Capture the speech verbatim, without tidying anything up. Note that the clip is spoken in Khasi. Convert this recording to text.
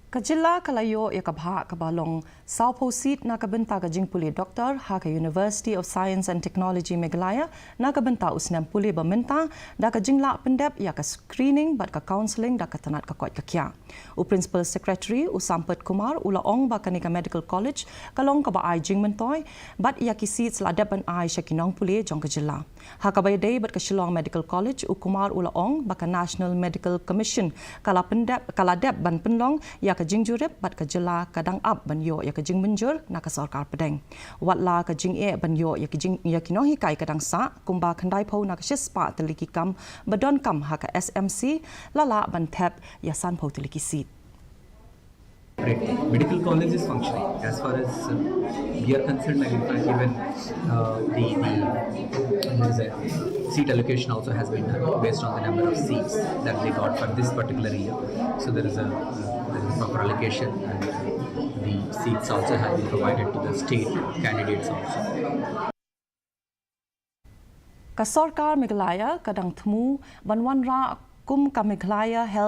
Ka jylla ka la ïoh ïa ka bhah kaba long sawphew seat na ka bynta ka jingpule doktor ha ka University of Science and Technology Meghalaya na ka bynta u snem pule ba mynta, da ka jinglah pyndep ïa ka screening bad ka counselling da ka tnat ka koit ka khiah. U Principal Secretary, u Sampath Kumar, u la ong ba kane ka Medical College ka long kaba ai jingmyntoi bad ïa ki seats la dep ban ai sha ki nongpule jong ka jylla. Ha kaba ïadei bad ka Shillong Medical College, u Kumar u la ong ba ka National Medical Commission ka la pyndep, ka la dep ban pynlong ïa ka jingjurip bad ka jylla ka dang ap ban ïoh ïa ka jingmynjur na ka sorkar pdeng. Wat la ka jingeh ban ïoh ïa ki jing, ïa ki nonghikai ka dang sah, kumba khyndaiphew na ka shispah tylli ki kam ba donkam ha ka S M C, la lah ban thep ïa sanphew tylli ki seat. Medical college is functioning. As far as uh, we are concerned, I mean, even uh, the, the there is a seat allocation also has been done based on the number of seats that they got for this particular year. So there is a, uh, there is a proper allocation, and the seats also have been provided to the state candidates also. Ka sorkar Meghalaya ka dang thmu ban wanrah kum ka Meghalaya Health